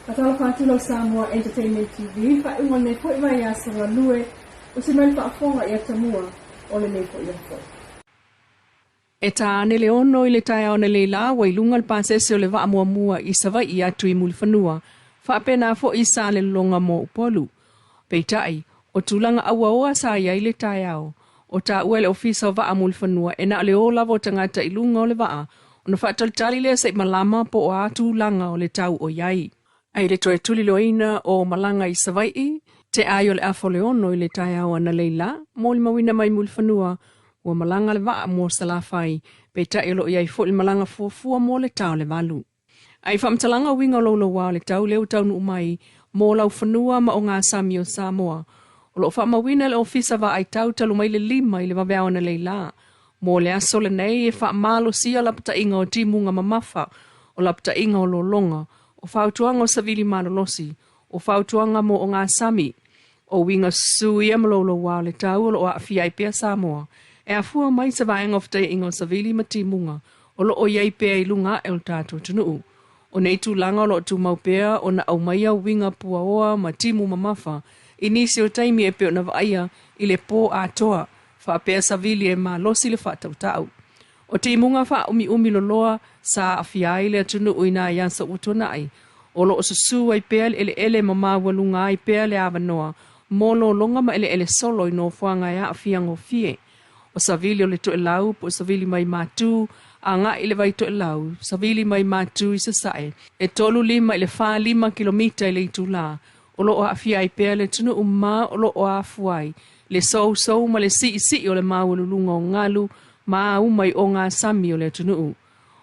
Faatalofa atu lau Samoa Entertainment TV i le faaiuga o lenei foi vaiaso galue o se mai le faafofoga i atamua o lenei foi aso. E ta ane le 6 i le taeao analeila ua i luga le pasese o le vaa muamua i Savaii atu i Mulifanua, faapena foi Salelologa mo Upolu. Peitai, o tulaga auaoa sa i ai le taeao, o taua e le Ofisa o Vaa Mulifanua e na o le o lava o tagata i luga o le vaa ona faatalitali lea se i malama po o a tulaga o le tau o i ai. Ai le toe tuliloaina o malaga i Savaii, te ai o le afa o le 6 i le taeao analeila, molimauina mai Mulifanua, ua malaga le vaa mo Salafai, peitai o lo o i ai foi le malaga fuafua mo le ta o le 8. Ai faamatalaga uiga o louloua o le tau lea ua taunuu mai mo laufanua ma ogasami o Samoa. O lo o faamauina le Ofisa Vaai Tau talu mai le 5 i le vaveao analeila. Mo le aso lenei e faamalosia lapataiga o timuga mamafa, o lapataiga o lologa, o fautuaga o savili malolosi, o fautuaga mo ogasami, o uiga susu ia ma louloua o le tau o lo o aafia ai pea Samoa. E afua mai se vaega o fetaiaiga o savili ma timuga o lo o i ai pea i luga ae o le tatou atunuu. O nei tulaga o lo o tumau pea ona aumaia uiga puaoa ma timu mamafa i nisi o taimi e pei ona vaaia i le pō atoa, faapea savili e malosi le faatautau. O timuga faaumiumi loloa sa aafia ai le atunuu i nai aso ua tuanai, o lo o susu ai pea le eleele ma maualuga ai pea le avanoa mo lologa ma eleele solo i nofoaga e aafia gofie. O savili o le toelau po o savili mai Matu agai i le vai toelau, savili mai Matu i Sasae, e 35 i le 45 kilomita i le itula, o lo o aafia ai pea le atunuu ma o lo o afua ai le sousou ma le siisii o le maualuluga o galu ma auma i ogasami o le atunuu.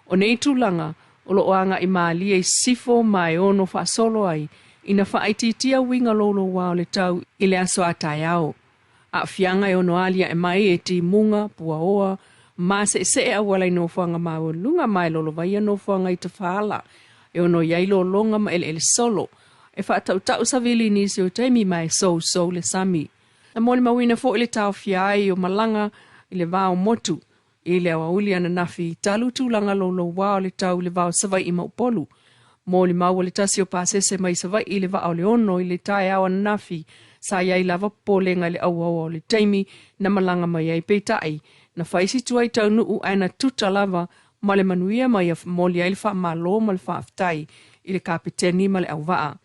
O nei tulaga o lo o agai malie i sisifo ma e ono faasolo ai ina faaitiitia uiga louloua o le tau i le aso a taeao. Aafiaga e ono aliae mai e timuga, puaoa, ma seesee auala i nofoaga maualuluga ma e lolovaia nofoaga i tafaala e ono i ai lologa ma eleele solo, e faatautau savili i nisi o taimi ma e sousou le sami. Na molimauina foi le taofia ai o malaga i le va o motu i le aoauli ananafi talu tulaga louloua o le tau i le va o Savaii ma Upolu. Molimau o le tasi o pasese mai Savaii i le vaa o le 6 i le taeao ananafi sa i ai lava popolega i le auaoa o le taimi na malaga mai ai, peitai na fai si tuai taunuu ae na tuta lava ma le manuia ma ia momoli ai le faamalo ma le faafetai i le kapeteni ma le auvaa.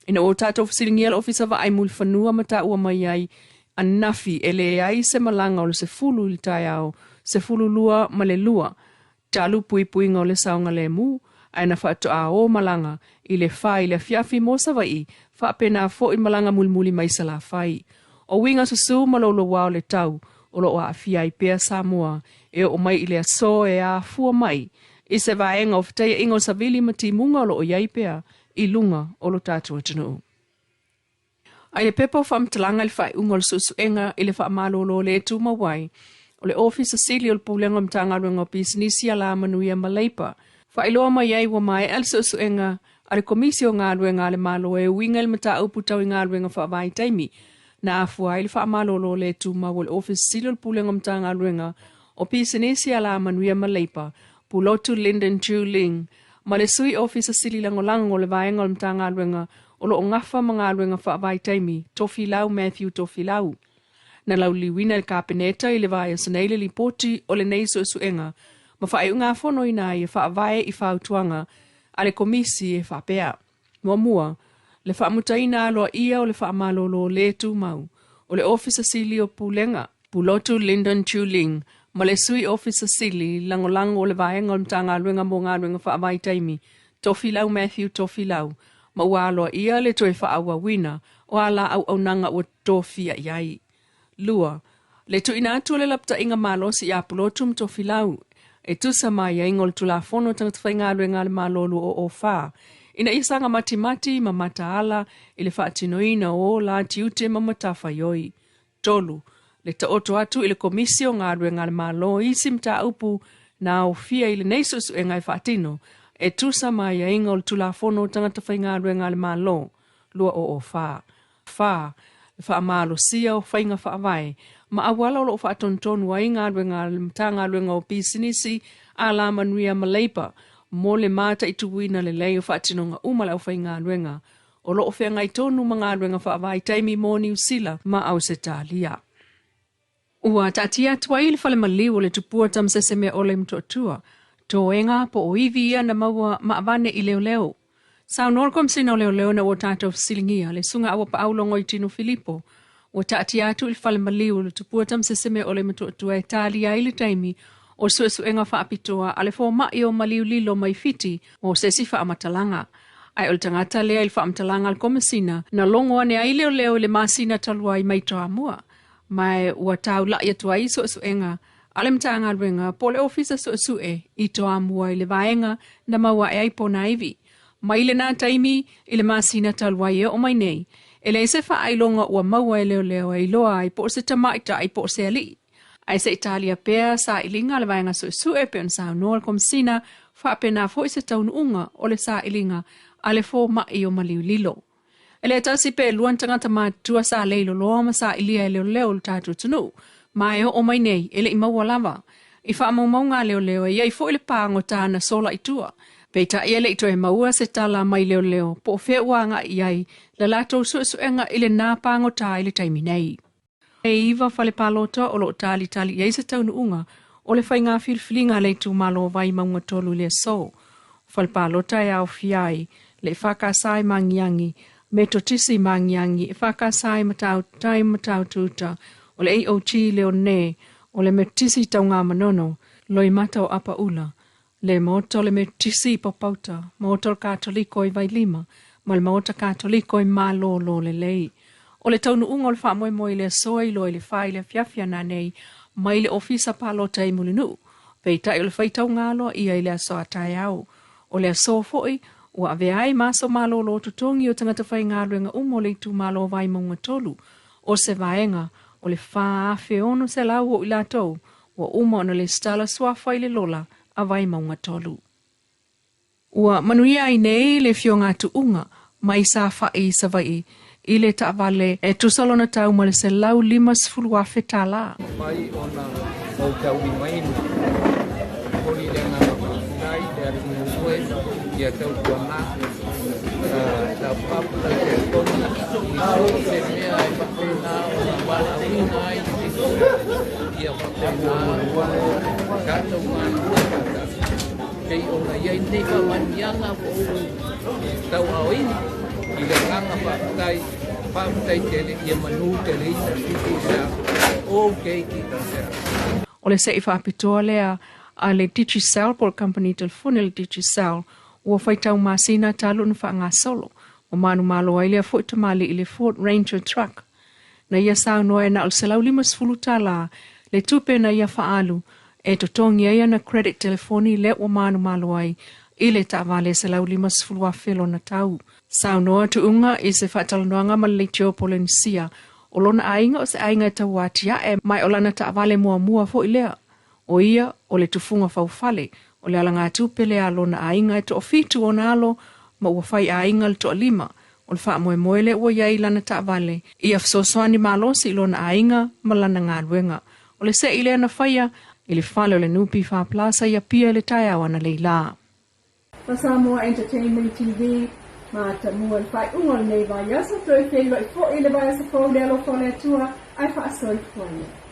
Ina ua tatou fesiligia le Ofisa Vaai Mulifanua ma taua mai ai ananafi e leai se malaga o le 10 i le taeao, 12 ma le 2, talu puipuiga o le saogalemu, ae na faatoa o malaga i le 4 i le afiafi mo Savaii, faapena foi malaga mulimuli mai Salafai. O uiga susu ma louloua o le tau o lo o aafia ai pea Samoa e oo mai i le aso e afua mai i se vaega o fetaiaiga o savili ma timuga o lo o i ai pea i luga o lo tatou atunuu. Ai le pepa o faamatalaga i le faaiuga o le suesuega i le faamalolo le tumau ai o le Ofisa Sili o le Pulega o Matagaluega o Pisinisi Alamanuia ma Leipa. Faailoa mai ai ua maea le suesuega a le Komisi o Galuega a le Malo e uiga i le mataupu tau i galuega faavaitaimi na afua ai le faamalolo le tumau o le Ofisa Sili o le Pulega o Matagaluega o Pisinisi Alamanuia ma Leipa, Pulotu Lyndon Chu Ling, ma le Sui Ofisa Sili Lagolago o le Vaega o le Matagaluega o lo o gafa ma galuega faavaitaimi, Tofilau Matthew Tofilau. Na lauliliuina e le Kapeneta i le vaiaso nei le lipoti o lenei suesuega ma faaiugafonoina ai e faavae i fautuaga a le Komisi e faapea. Muamua, le faamutaina aloaia o le faamalolo le tumau o le Ofisa Sili o Pulega, Pulotu Lyndon Chu Ling, ma le Sui Ofisa Sili Lagolago o le Vaega o le Matagaluega mo Galuega Faavaitaimi, Tofilau Matthew Tofilau, ma ua aloaia le toe faaauauina o a la auaunaga ua tofia i ai. 2, le tuuina atu o le lapataiga malosi ia Pulotu ma Tofilau e tusa ma aiaiga o le Tulafono o Tagata Faigaluega a le Malo 2004, ina ia saga matimati ma mataala i le faatinoina o la tiute ma matafaioi. 3, le taoto atu i le Komisi o Galuega a le Malo i isi mataupu na aofia i lenei suesuega e faatino e tusa ma aiaiga o le Tulafono o Tagata Faigaluega a le Malo 2004. 4, le faamalosia o faiga faavae ma auala o lo o faatonutonu ai galuega a le Matagaluega o Pisinisi, Alamanuia ma Leipa mo le mataituina lelei o faatinoga uma a le aufaigaluega o lo o feagai tonu ma galuega faavaitaimi mo Niu Sila ma Ausetalia. Ua taatia atu ai le fale maliu o le tupua Tamasese-meaole i Motootua, toega po o ivi ia na maua ma avane i leoleo. Saunoa le Komesina o Leoleo ina ua tatou fesiligia le Susuga Auapaau Logoitino Filipo, ua taatia atu i le fale maliu o le tupua Tamasese-meaole i Motootua e talia ai le taimi o suesuega faapitoa a le fomai o Maliulilo mai Fiti mo se isi faamatalaga. Ae o le tagata lea i le faamatalaga a le Komesina na logo ane ai leoleo i le masina talu ai mai Toamua, ma ua taula'i atu ai suesuega a le Matagaluega po o le Ofisa Suesue i Toamua i le vaega na maua ae ai ponaivi. Mai lena taimi i le masina talu ai e oo mai nei, e leai se faailoga ua maua e leoleo e iloa ai po o se tamaitai po o se alii. Ae se i talia pea sailiga a le vaega suesue pei ona saunoa le Komesina, faapena foi se taunuuga o le sailiga a le fomai o Maliulilo. E le tasi pe lua ni tagata matutua sa leiloloa ma sailia e leoleo i le tatou atunuu, ma e oo mai nei e le i maua lava. I faamaumauga a leoleo e i ai foi le pagota na sola i tua. Peitai e le i toe maua se tala mai leoleo po o fea ua agai i ai la latou suesuega i lena pagota i le taimi nei. E 9 fale palota o lo o talitali i ai se taunuuga o le faiga filifiliga a le itumalo o Vaimauga 3 i le aso. O fale palota e aofia ai le EFKS i Magiagi, Metotisi i Magiagi, EFKS i Matautai ma Matautu-uta, o le AOG i Leone, o le Metotisi i Taugāmanono, Loimata o Apaula, le Maota o le Metotisi i Papauta, Maota o le Katoliko i Vailima, ma le Maota Katoliko i Malololelei. O le taunuuga o le faamoemoe i le aso e iloa i le 4 i le afiafi a nanei mai le Ofisa Palota i Mulinuu, peitai o le faitauga aloaia i le aso a taeao. O le aso foi ua avea ai ma aso malolo totogi o tagata faigaluega uma o le itumalo o Vaimauga 3, o se vaega o le 4,600 o i latou ua uma ona lesitala suafa i le lola a Vaimauga 3. Ua manuia ai nei le Afioga Tuuga mai Safa'i i Savaii i le taavale e tusa lona tau ma le $150,000. Mai ona ou taulimaina. Momoli le agaga faafetai i le atunuu e ia tautuana tau papu tau telefoni i so o se mea e faapena ona valaauina ai le Digicel ia faapena ona tatou galulue faatasi pei ona i ai lenei faamanuiaga ua ou tauaoina i le agaga faafetai. Faafetai tele ia manu teleina Digicel o keiki Digicel. O le se'i faapitoa lea a le Digicel po o le kamupani telefoni a le Digicel ua faitau masina talu ona faagasolo ua manumalo ai lea foi tamalii i le Ford Ranger Truck. Na ia saunoa e na o le $150 le tupe na ia faaalu e totogi ai ana credit telefoni lea ua manumalo ai i le taavale $150,000 lona tau. Saunoa Tuuga i se faatalanoaga ma le Leitio Polenisia o lona aiga o se aiga e tauatiae mai o lana taavale muamua foi lea. O ia o le tufuga faufale, o le alagatupe lea a lona aiga e toafitu ona alo ma ua fai aiga le toalima. O le faamoemoe lea ua i ai i lana taavale, ia fesoasoani malosi i lona aiga ma lana galuega. O le se'i lea na faia i le fale o le NPF Plaza i Apia i le taeao analeila. Ma Samoa Entertainment TV, ma Tamua i le faaiuga o lenei vaiaso, toe feiloai foi i le vaiaso fou i le alofa o le Atua, ae faasoifua ia.